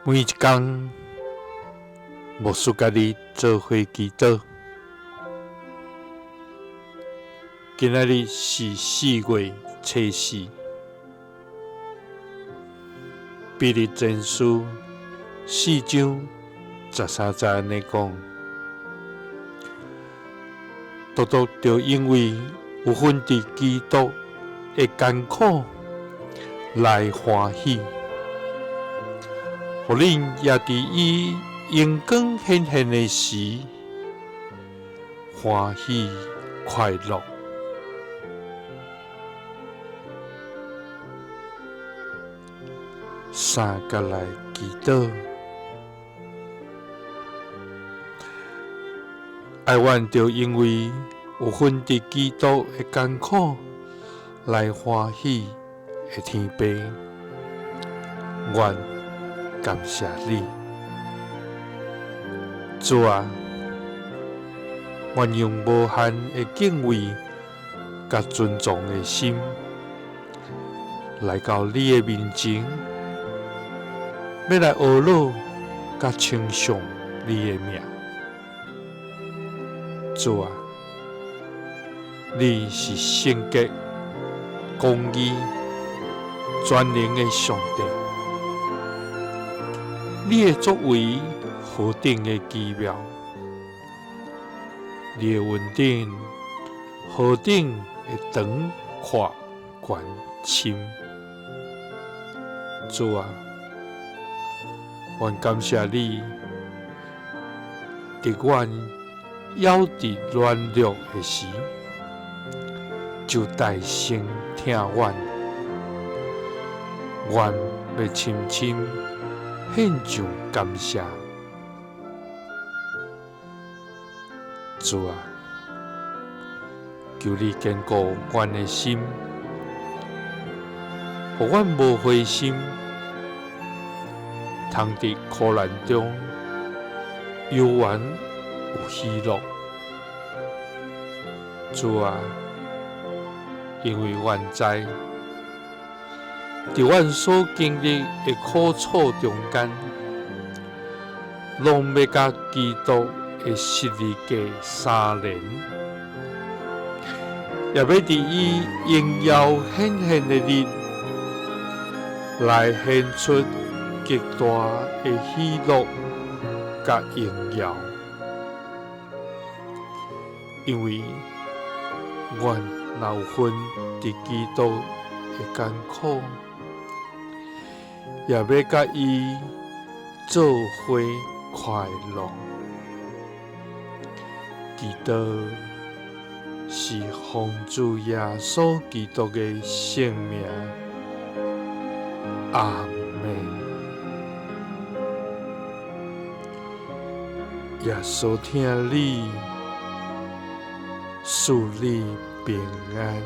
每一工，牧师佮你做伙祈祷。今仔日是4月初4，彼得前书4章13节按呢讲：独独著因为有份佇基督的艰苦来欢喜，予恁也佇伊榮光顯現的時歡喜快樂。三佮來祈禱，哀阮著因為有份佇基督的艱苦來歡喜的天父，阮感謝你，主啊，阮用無限的敬畏佮尊重的心來到你的面前，欲來呵咾佮稱頌你的名。主啊，你是聖潔、公義、全能的上帝，你的作為何等的奇妙，你的恩典何等的長闊懸深。主啊，阮感謝你，佇阮猶佇軟弱的時，就大聲疼阮。阮欲深深獻上感謝。主啊，求你堅固阮的心，予阮無灰心，通佇苦難中猶原有喜樂。主啊，因為阮知，佇阮所經歷的苦楚中間，攏欲佮基督的十字架相連，也欲佇伊榮耀顯現的日，來顯出極大的喜樂佮榮耀。因為阮若有份佇基督的艱苦，也欲佮伊做伙快樂。祈禱是奉主耶穌基督的聖名，阿們。耶穌疼你，賜你平安。